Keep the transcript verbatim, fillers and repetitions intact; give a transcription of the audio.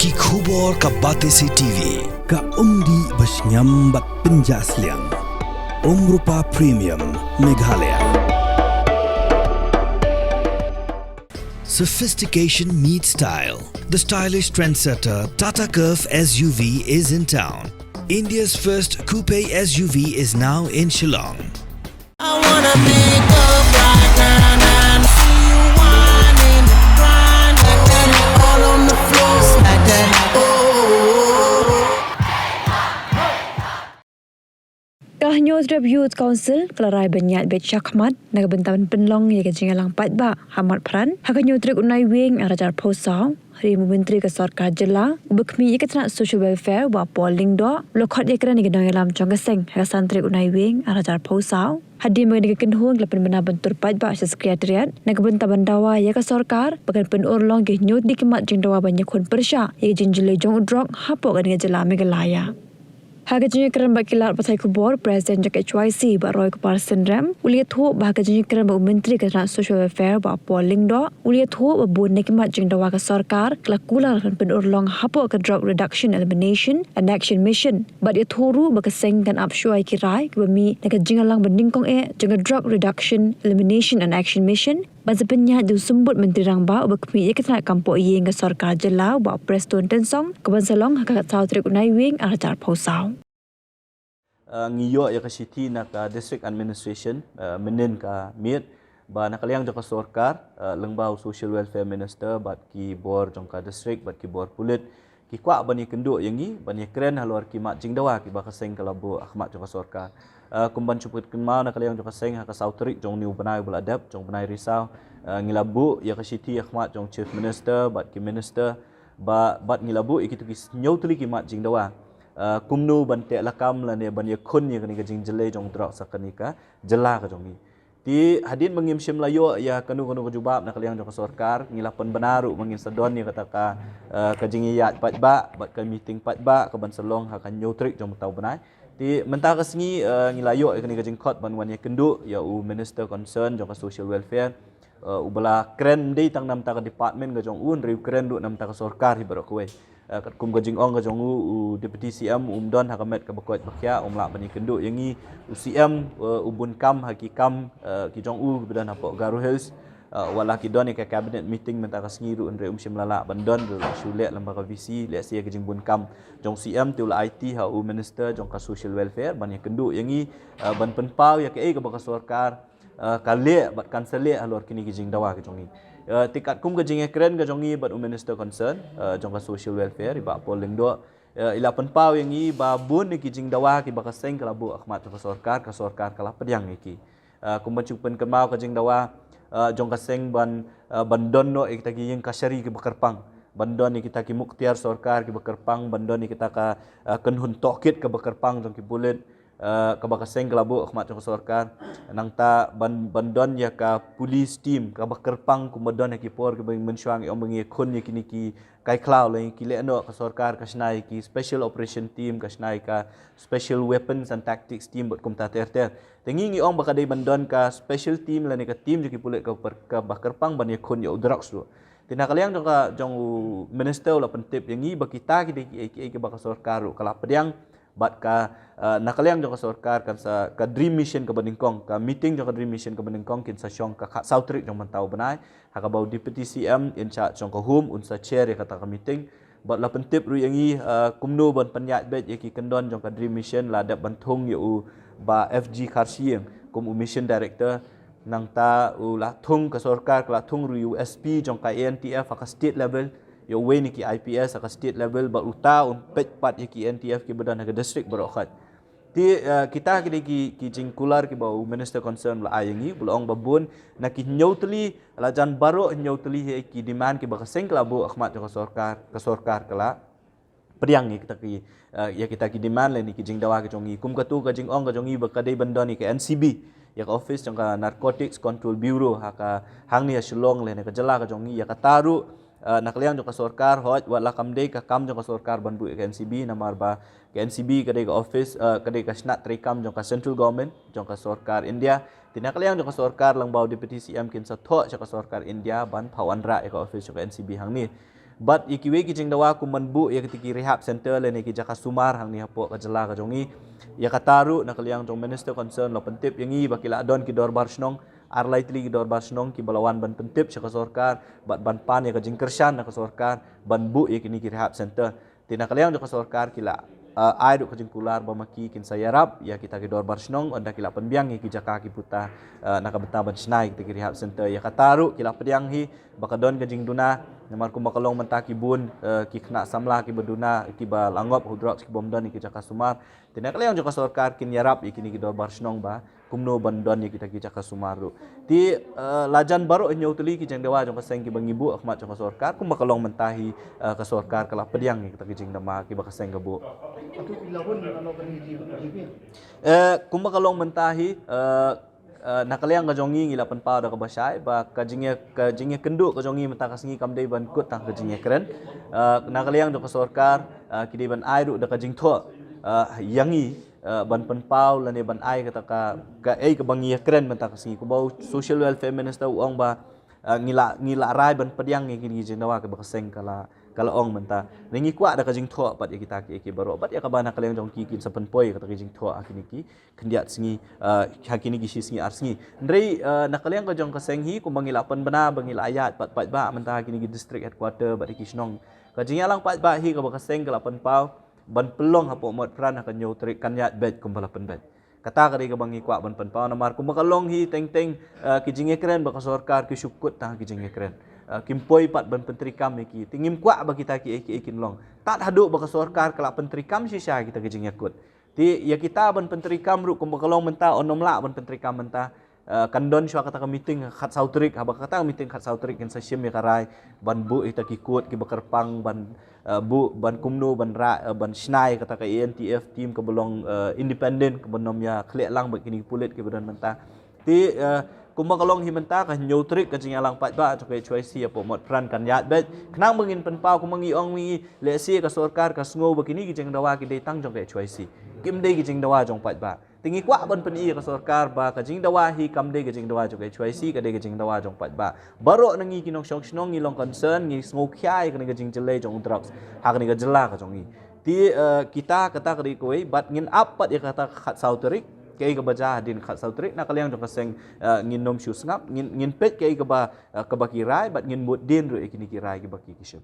Ki khubor ka Batesi T V. Ka umdih ba shngiam bad pynjah sliang. Umrupa Premium Meghalaya. Sophistication meets style. The stylish trendsetter Tata Curvv S U V is in town. India's first coupe S U V is now in Shillong. I wanna pick up right now and see you whining, grinding, all on the floor, smack that. Oh. Ka Hynñiewtrep Youth Council ka la rai ban ïaid beit shakhmat na ka bynta ban pynlong ïa ka jingïalang paidbah ha Marchpast ha ka hynñiew tarik u Naiwieng arhajar arphew saw. Hynrei u Myntri ka Sorkar Jylla uba khmih ïa ka tnat Social Welfare Bah Paul Lyngdoh u la khot ïakren ïa ki nongïalam jong ka seng ha ka san tarik u Naiwieng arhajar arphew saw. Hadien ba kane ka kynhun ka la pynbna ban tur paidbah sha Secretariat na ka bynta ban dawa ïa ka sorkar ba kan pynurlong ki hynñiew tylli ki mat jingdawa ban ïakhun pyrshah ïa ka jingjyllei jong u drok hapoh kane ka jylla Meghalaya. Ha ka jingïakren bad ki lad pathai khubor, President jong ka H Y C Bah Roy Kumar Synrem u la ïathuh ba ha ka jingïakren bad u Myntri ka tnat Social Welfare Bah Paul Lyngdoh u la ïathuh ba bun na ki mat jingdawa ka sorkar ka la kular ban pynurlong hapoh ka Drug Reduction, Elimination and Action Mission. Bad ïathuh ruh ba ka seng kan ap shuwa ïa ki rai kiba mih na ka jingïalang banyngkong eh jong ka Drug Reduction, Elimination and Action Mission ban sa pynïaid da u Symbud Myntri Rangbah uba khmih ïa ka tnat kam poh ïing ka Sorkar Jylla Bah Prestone Tynsong, kaban sa long ha ka khatsaw tarik u Naiwieng arhajar arphew saw. Uh, ngi ïoh ïa ka shithi na ka District Administration, uh, mynhynnin ka miet, ba na ka liang jong ka sorkar, uh, lyngba u Social Welfare Minister bad ki bor jong ka district bad ki bor pulit, ki kwah ban ïakynduh ïa ngi ban ïakren halor ki mat jingdawa kiba ka seng ka la buh ha khmat jong ka sorkar. Uh, kum ban shu pynkynmaw, na ka liang jong ka seng ha ka saw tarik jong une u bnai uba la dep, jong u bnai Risaw, uh, ngi la buh ïa ka shithi ha khmat jong u Chief Minister bad ki Minister, ba, bad ngi la buh ïa kito ki hynñiew tylli ki mat jingdawa, uh, kumno ban teh lakam lane ban ïakhun ïa kane ka jingjyllei jong u drok sha kane ka jylla ka jong ngi. Te hadien ba ngim shym la ïoh ïa kano kano ka jubab na ka liang jong ka sorkar, ngi la pynbna ruh ba ngin sa don ïa kata ka, uh, ka jingïaid paidbah bad ka meeting paidbah kaban sa long ha ka hynñiew tarik jong mynta u bnai. Te mynta ka sngi, uh, ngi la ïoh ïa kane ka jingkhot ban wan ïakynduh ïa u Minister concern jong ka Social Welfare, uh, uba la kren ym dei tang namar ka department ka jong u, hynrei u kren ruh namar ka sorkar hi baroh kawei. Uh, katkum ka jingong ka jong u, u Deputy C M um don ha ka met kaba koit ba khiah, um lah ban ïakynduh ïa ngi. U C M, uh, u bun kam ha ki kam, uh, ki jong u kiba don hapoh Garo Hills. Uh, wat la ki don ïa ka cabinet meeting mynta ka sngi ruh, hynrei um shym la lah ban don ruh, shu leh lyngba ka V C, lehse ïa ka jingbun kam jong u C M, te u la aiti ha u Minister jong ka Social Welfare ban ïakynduh ïa ngi, uh, ban pynpaw ïa kaei kaba ka sorkar, uh, ka leh bad kan sa leh halor kine ki jingdawa ki jong ngi. Uh, te katkum ka jingïakren ka jong ngi bad u Minister concern, uh, jong ka Social Welfare, i Bah Paul Lyngdoh, uh, i la pynpaw ïa ngi ba bun ïa ki jingdawa kiba ka seng ka la buh ha khmat jong ka sorkar, ka sorkar ka la pdiang ïa ki. Uh, kum ban shu pynkynmaw, ka jingdawa, uh, jong ka seng ban, uh, ban don noh ïa kita ki ïing kashari kiba kyrpang, ban don ïa kita ki muktiar sorkar kiba kyrpang, ban don ïa kita ka, uh, kynhun tohkit kaba kyrpang jong ki pulit, uh, kaba ka seng ka la buh ha khmat jong ka sorkar. Nangta ban, ban don ïa ka police team kaba kyrpang kumba don ha ki por kiba mynshuwa, ngi ong ba ngi ïakhun ïa kine ki kai khlaw lane ki lehnoh, ka sorkar ka shna ïa ki special operation team, ka shna ïa ka special weapons and tactics team bad kumta ter ter. Te ngi, ngi ong ba ka dei ban don ka special team lane ka team jong ki pulit kaba, kaba kyrpang ban ïakhun ïa u drugs ruh. Te na ka liang jong ka, jong u Minister u la pyntip ïa ngi ba kita ki dei kiei kiei kiba ka sorkar ruh ka la pdiang. Bad ka, uh, na ka liang jong ka sorkar kan sa, ka Dream Mission kaba nyngkong, ka meeting jong ka Dream Mission kaba nyngkong kin sa shong ka khatsaw tarik jong mynta u bnai, ha kaba u Deputy C M in charge jong ka Home un sa chair ïa kata ka meeting. Bad la pyntip ruh ïa ngi, uh, kumno ban pynïaid beit ïa ki kyndon jong ka Dream Mission, la dep ban thung ïa u Bah F G Kharshiing kum u Mission Director. Nangta u la thung, ka sorkar ka la thung ruh ïa u S P jong ka A N T F ha ka state level, ïa uwei na ki I P S ha ka state level, bad uta un peit pat ïa ki A N T F kiba don ha ka district baroh khoit. Te, uh, kita ki dei ki, ki jingkular kiba u Minister concern u la ai ïa ngi, u la ong ba bun na ki hynñiew tylli, la jan baroh hynñiew tylli hi ki demand kiba ka seng ka la buh ha khmat jong ka sorkar, ka sorkar ka la pdiang ïa kita ki, uh, ïa kita ki demand lane ki jingdawa ki jong ngi. Kum katu ka jingong ka jong ngi ba ka dei ban don ïa ka N C B, ïa ka office jong ka Narcotics Control Bureau ha ka hangne ha Shillong lane ka jylla ka jong ngi, ïa kata ruh, uh, na ka liang jong ka sorkar, hooid, wat la kam dei ka kam jong ka sorkar ban buh ïa ka N C B, namar ba ka N C B ka dei ka office, uh, ka dei ka shnat treikam jong ka central government, jong ka sorkar India. Te na ka liang jong ka sorkar, lyngba u Deputy C M kin sa thoh sha ka sorkar India ban pynwanrah ïa ka office jong ka N C B hangne. Bad ïa kiwei ki jingdawa kum ban buh ïa kita ki rehab center lane ki jaka sumar hangne hapoh ka jylla ka jong ngi. Ïa kata ruh na ka liang jong minister concern la pyntip ïa ngi ba ki la don ki dorbar shnong, ar lai tylli ki dorbar shnong kiba la wan ban pyntip sha ka sorkar bad ban pan ïa ka jingkyrshan na ka sorkar ban buh ïa kine ki rehab center. Te na ka liang jong ka sorkar ki la, eh, ai ruh ka jingkular ba ma ki kin sa ïarap ïa kita ki dorbar shnong, ynda ki la pynbiang ïa ki jaka ki puta, eh, na ka bynta ban shna ïa kita ki rehab center. Ïa kata ruh ki la pdiang hi ba ka don ka jingduna, namar kumba ka long mynta ki bun, eh, ki khynnah samla kiba duna, kiba la ngop ha u drugs, ki bym don ïa ki jaka sumar. Te na ka liang jong ka sorkar kin ïarap ïa kine ki dorbar shnong ba kumno ban don ïa kita ki jaka sumar ruh. Te, eh, la jan baroh hynñiew tylli ki jingdawa jong ka seng kiba ngi buh ha khmat jong ka sorkar, kumba ka long mynta hi, eh, ka sorkar ka la pdiang ïa kita ki jingdawa kiba ka seng ka buh. Atu ki la hun ano kan hi ji ji. Eh, kumba ka long mynta hi, eh, eh, na ka liang ka jong ngi ngi la pynpaw da kaba shai ba ka jingïa, ka jingïakynduh ka jong ngi mynta ka sngi kam dei ban kut tang ka jingïakren. Eh, na ka liang jong ka sorkar, eh, ki dei ban ai ruh da ka jingthoh, eh, ïa ngi, eh, ban pynpaw lane ban ai kata ka, kaei kaba ngi ïakren mynta ka sngi. Kumba u social welfare minister u ong ba, eh, ngi la, ngi la rai ban pdiang ïa kine ki jingdawa kiba ka seng ka la, ka la ong mynta. Ngi kwah da ka jingthoh pat ïa kita kiei kiei baroh bad ïa kaba na ka liang jong ki kin sa pynpoi ïa kata ka jingthoh ha kine ki khyndiat sngi, eh, ha kine ki shi sngi ar sngi. Hynrei, eh, na ka liang ka jong ka seng hi kumba ngi la pynbna ba ngi la ïaid pat pat ba mynta ha kine ki district headquarter bad ha ki shnong. Ka jingïalang pat ba hi kaba ka seng ka la pynpaw ban pynlong hapoh Motphran ha ka hynñiew tarik kan ïaid beit kumba la pynbeit. Kata ka dei kaba ngi kwah ban pynpaw namar kumba ka long hi teng teng, eh, ki jingïakren ba ka sorkar ki shu kut tang ki jingïakren. Eh, kim poi pat ban pyntreikam ïa ki. Te ngim kwah ba kita kiei kiei kin long. Tad haduh ba ka sorkar ka la pyntreikam shisha kita ki jingïakut. Te ïa kita ban pyntreikam ruh kumba ka long mynta, ym lah ban pyntreikam mynta. Eh, kan don shuwa kata ka meeting khatsaw tarik, haba kata ka meeting khatsaw tarik kin sa shim ïa ka rai ban buh ïa kita ki kot kiba kyrpang ban, eh, buh ban kumno ban ra, eh, ban shna ïa kata ka A N T F team kaba long, eh, independent kaba nym ïa khleh lang bad kine ki pulit kiba don mynta. Te, eh, kumba ka long hi mynta ka hynñiew tarik ka jingïalang paidbah jong ka H Y C hapoh Motphran kan ïaid beit. Khnang ba ngin pynpaw kumba ngi ong ngi lehse ka sorkar ka sngew ba kine ki jingdawa ki dei tang jong ka H Y C. Kim dei ki jingdawa jong paidbah. Te ngi kwah ban pyni ïa ka sorkar ba ka jingdawa hi kam dei ka jingdawa jong ka H Y C, ka dei ka jingdawa jong paidbah. Baroh na ngi ki nongshong shnong ngi long concern, ngi sngewkhia ïa kane ka jingjyllei jong u drugs ha kane ka jylla ka jong ngi. Te, eh, kita, kata ka dei kawei, bad ngin ap pat ïa kata khatsaw tarik, kaei kaba jia hadien khatsaw tarik, na ka liang jong ka seng, eh, ngin nym shu sngap, ngin, ngin peit kaei kaba, eh, kaba ki rai, bad ngin mutdien ruh ïa kine ki rai kiba ki, ki shim.